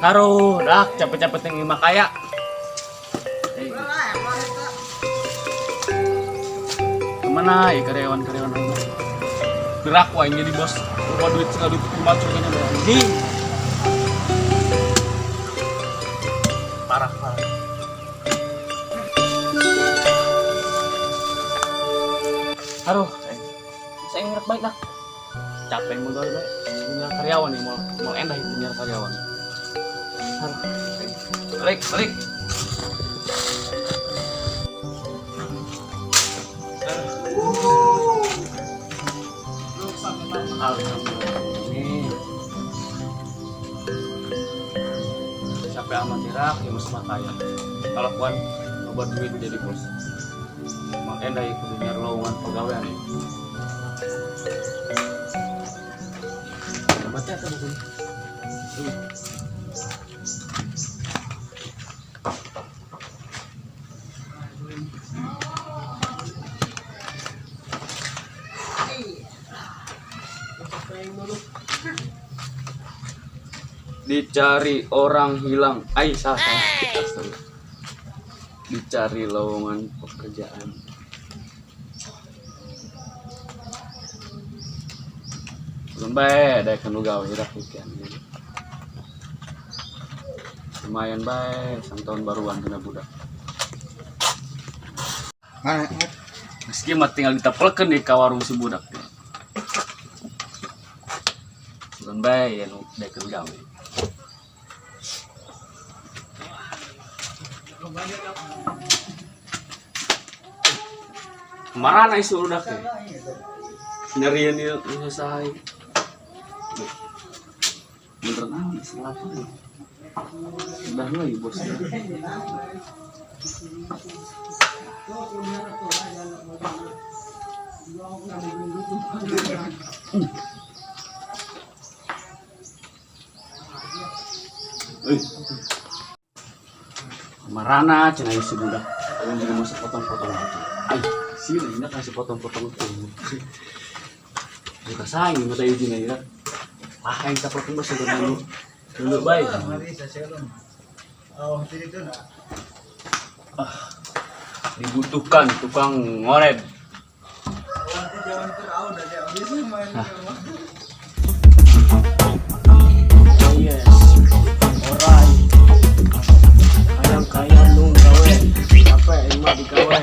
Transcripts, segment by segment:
Aduh, dah capek-capek tinggi makaya. Kemana ya karyawan-karyawan aing? Gerak wah jadi bos. Bawa duit segala duit kumat surganya anjing. Parah parah. Aduh, saya ngerak baik dah. Capek mau gawe baik. Punya karyawan nih, mau mau endah itu punya karyawan. Aduh, balik, balik. Alhamdulillah. Capek amat tirak, ya mesti kaya. Kalau kuan ngebuat duit jadi bos. Mang endah ya kudu nyari lowongan pegawaian ya. Baca atau buku? Dicari orang hilang. Ay, salah, salah. Astaga. Dicari lowongan pekerjaan. Belum bae, deh kan gawe dah ikan. Lumayan bae, sang tahun baruan kena budak. Mana? Meski mah tinggal ditepelkeun di ka warung si budak. Belum bae ya nu dekeun gawe. Kemana isu udah ke? Nyariin dia selesai. Bener naon selapa ya? Udah lagi bos. Marana cenah si budak. Aing juga mau sepotong-potong aja. Ay, sih ini kasih potong-potong tuh. Buka saing mata izin ya. Ah, yang kita potong bos dulu. Dulu baik. Oh, itu nah. Dibutuhkan tukang ngored. Oh yes. Alright. Hayang kaya nung gawe. Capek aing mah digawe.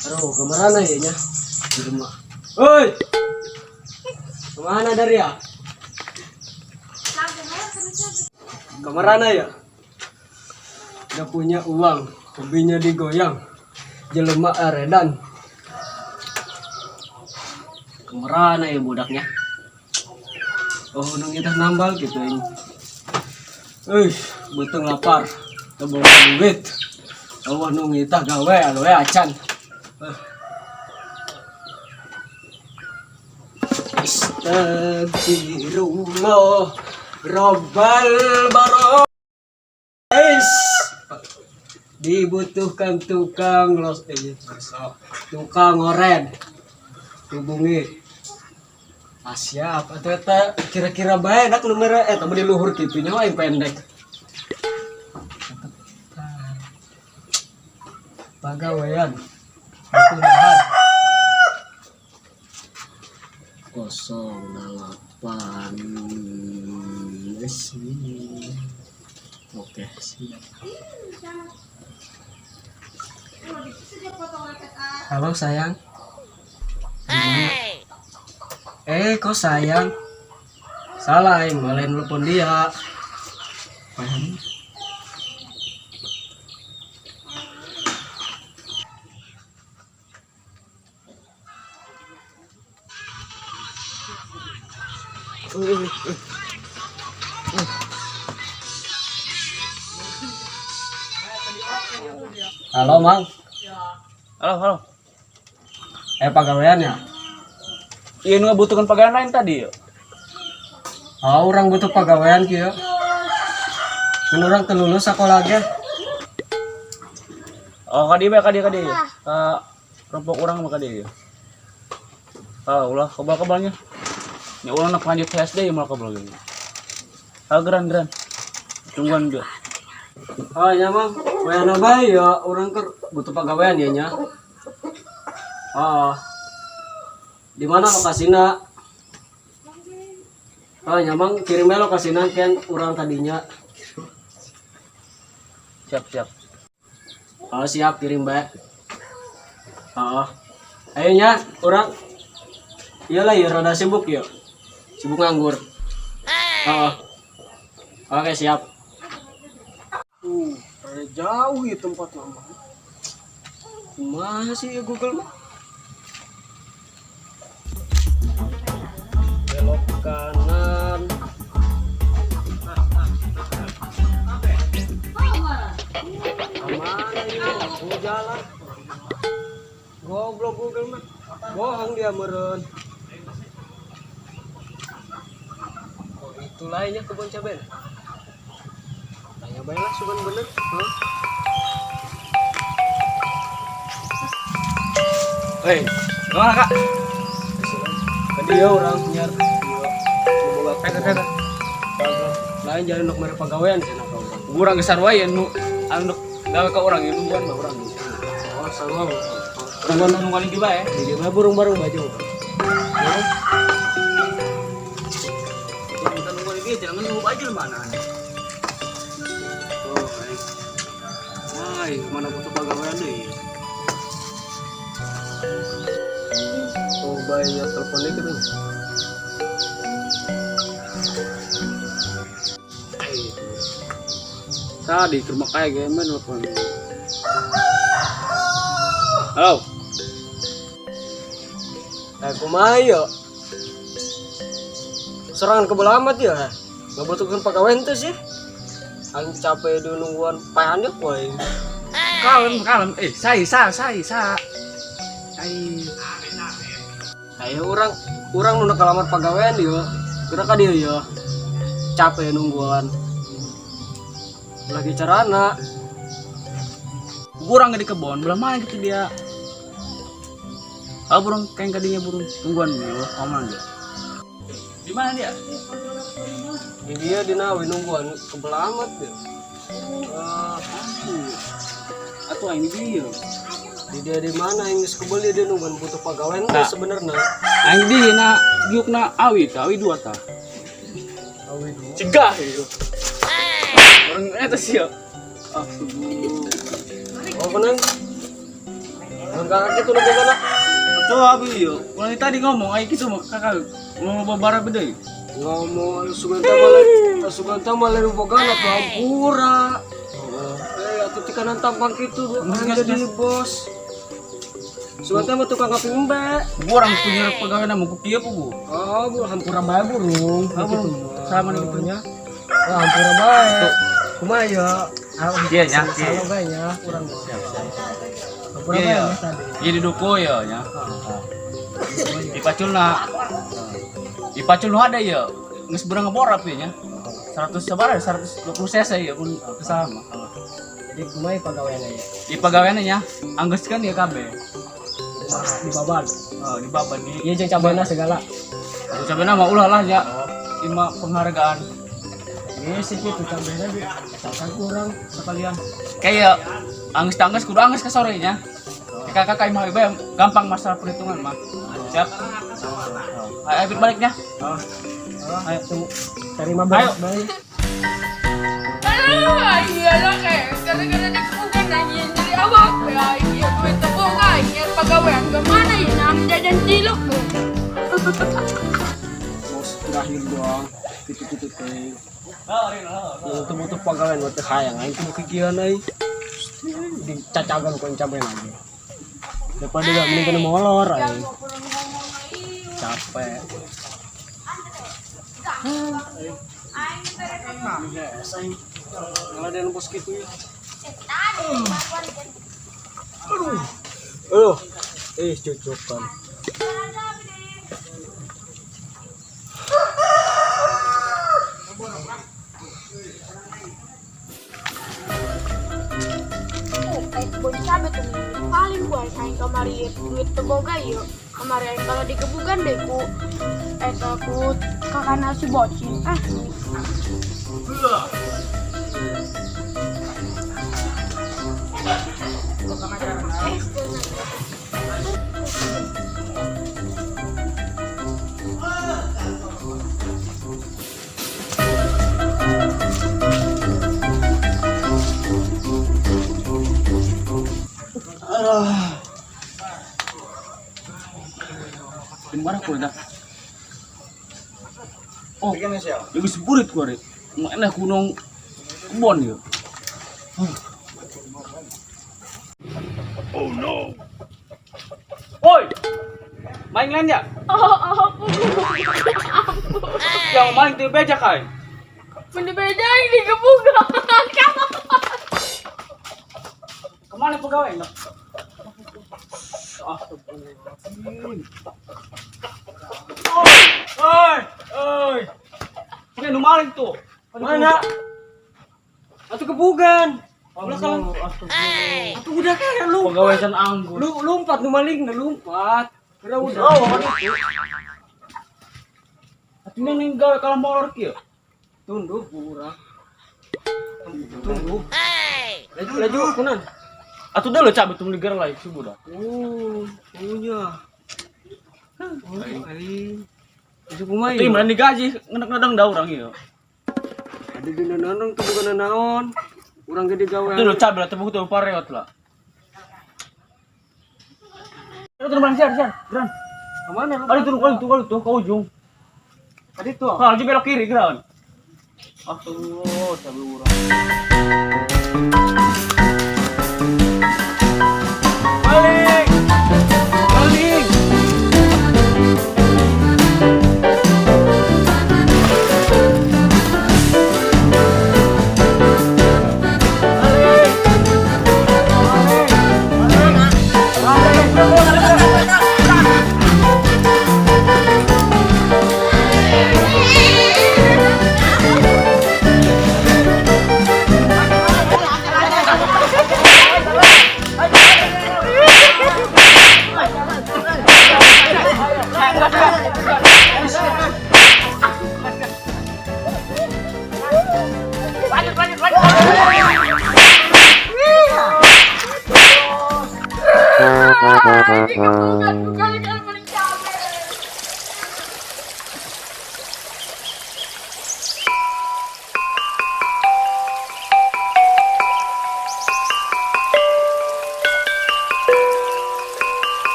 Aduh, kemana ya nya? Di rumah. Oi! Kemana Daria? Kemana ya? Gak punya uang, hobinya digoyang. Jelema aredan. Kemana ya budaknya? Oh, nung kita nambal gitu ini. Ih, betul lapar. Teu bawa duit. Oh, nung kita gawe aloe acan. Astagfirullah Rabbal barais. Dibutuhkan tukang los tukang ngoren. Hubungi. Ah, siap atuh eta kira-kira bae dak nu mere eta mah di luhur kitu nya aing pendek. Pagawean. Butuh dahar. 08 Oke, siap. Halo sayang. Kok sayang? Salah, aing malah nelpon dia. Halo, Mang. Halo, halo. Pagawean ya? Iya, nu butuhkan pegawai lain tadi. Oh, orang butuh pagawean kieu. Kan orang teu lulus sekolah ge. Oh, kadi bae, kadi kadi. Ka kelompok orang mah kadi. Ah, ulah kebal-kebalnya. Ya ulah nak lanjut SD ya malah kebal gini. Ah, geran geran. Tungguan dia. Ah, ya Mang, wayahna bae ya urang keur butuh pagawean ya nya. Ah. Di mana lokasina? Ah, nya Mang, kirim bae lokasina kan urang tadinya. Siap, siap. Oh, siap kirim bae. Oh. Ayo nya, urang. Iyalah ya rada sibuk ya. Sibuk nganggur. Oh. Oke, siap. Rada jauh ya tempat mah. Kumaha sih ya Google mah? Belok kanan. Kemana ini? Oh, jalan. Goblok Google mah. Bohong dia meren. Oh, itu lainnya kebun cabai. Tanya bae lah sugan bener. Huh? Hei, gimana kak? Tadi ya urang nyiar. Iya. Kata kata. Lain jalan untuk mere pagawean cenah ka urang. Urang geus sarua ya nu anu gawe ka urang ya nungguan mah urang. Oh, sarua. Nungguan nungguan di bae. Di dia mah burung-barung baju. Kita nungguan di jangan nunggu aja mana. Oh, baik. Ay, mana butuh pagawean deui. Oh, banyak teleponnya gitu. Tadi ke rumah kaya game nelfon. Halo. Eh, kumaha ya? Serangan kebel amat ya. Nggak butuhkan pagawean tuh sih. Aing capek di nungguan pahannya ku aing. Kalem, kalem. Eh, sai, sa, sai, sa. Sai. Ayo urang urang nu kalamar pagawean dia. Gerak ka dia ya. Capek nungguan. Lagi carana. Kurang di kebon, belah mana gitu dia. Ah, burung kayak kadinya burung. Tungguan dulu, aman dia. Di mana dia? Di dia dina we nungguan kebel amat dia. Ah, atau ini dia. Di dia di mana yang geus kebel dia nungguan butuh pagawean Nah. teh sebenarnya. Aing di na giuk na awi ta, awi dua ta. Awi dua. Cegah itu. Orang eta sih ya. Ah, subuh. Oh, kenang. Nang kakak itu nunggu kana. Tuh abi yo. Kalau tadi ngomong aing kitu mah kakak ngomong babara bede. Ngomong suganta malah suganta malah bogana tuh hampura. Eh, atuh ti kanan tampang kitu Gas, jadi gas. bos. Suganta mah tukang ngapi embe. Urang punya pegawai nama ku kieu pugu. Oh, bu hampura bae burung. Ah, burung. Sama nih gitu. nya. Oh, hampura bae. Kumaha ya? Iya, nya. Sama bae nya, urang. Siap, siap. Hampura Iya, bae iya. nya tadi. Iya di doko ya nya. Dipaculna. Dipacul nu ada ya. Geus beurang ngeborap ya nya. 100 sabaraha 120 cc ya pun sama. Jadi kumaha pagaweanna ya? Di pagaweanna nya anggeuskeun ya kabeh. Di baban. Oh, di baban di. Iya jeung cabana segala. Atuh cabana mah ulah lah ya. Lima penghargaan. Iya sih kitu cabana di cacan kurang sekalian. Kayak angges tangges kudu angges ke sorenya. Kakak kakak imah bae gampang masalah perhitungan mah. Siap. Ayo ayo baliknya. Oh. Ayo. Tunggu. Terima Ayo. baik. Aduh, iya lah kayak gara-gara ditemukan nanya dari awak ya iya duit teboga iya pegawaian kemana ya nam jajan cilok tuh. Bos terakhir doang. Gitu-gitu teh. Yang butuh pegawai buat hayang aing kudu kikian aing. Dicacagan ku cabe lagi. Daripada gak mending kena molor aing. Capek. Biasa aing. Ngeladean bos gitu ya. Aduh. Aduh. Eh, cucukan. Oh, kayak kebun cabe tuh paling gua aing kamari duit teboga yuk kamari aing kalau dikebukan deh ku eta ku Kakana si Bocin. Ah. Gimana ku dah? Oh, lebih seburit ku ari. Mana gunung kebon ya? Oh no. Oi. Main lain ya? Oh, ampun. Yang main tuh becak kai. Mana beda ini gebugan. Kamu. Kemana pegawai? Astagfirullahaladzim. Oi, oi, oi. Ini nu maling tuh. Mana? Atuh kebugan. Ulah kalau atuh udah kayak lu. Pegawai can anggur. Lu lompat nu maling nu lompat. Udah udah. Oh, itu. Atuh nang gawe kalah molor kieu. Tunduk urang. Tunduk. Laju laju kunan. Atuh dah lo cabut tuh ligar lah subuh dah. Oh, punya. Oh, aing. Itu kumaha? Atuh mana digaji ngenek nedang dah urang ieu. Ada dina naon tuh bukan naon. Urang gede gawe. Atuh lo cabut tebuk tuh pareot lah. Turun bang, siar, siar, geran. Kemana lu? Aduh, turun, aduh, tuh, ke ujung. Tadi tuh. Kalau lagi belok kiri, geran. Astagfirullah, cabe urang. Maling! Maling! Ah, ini gebugan bukan.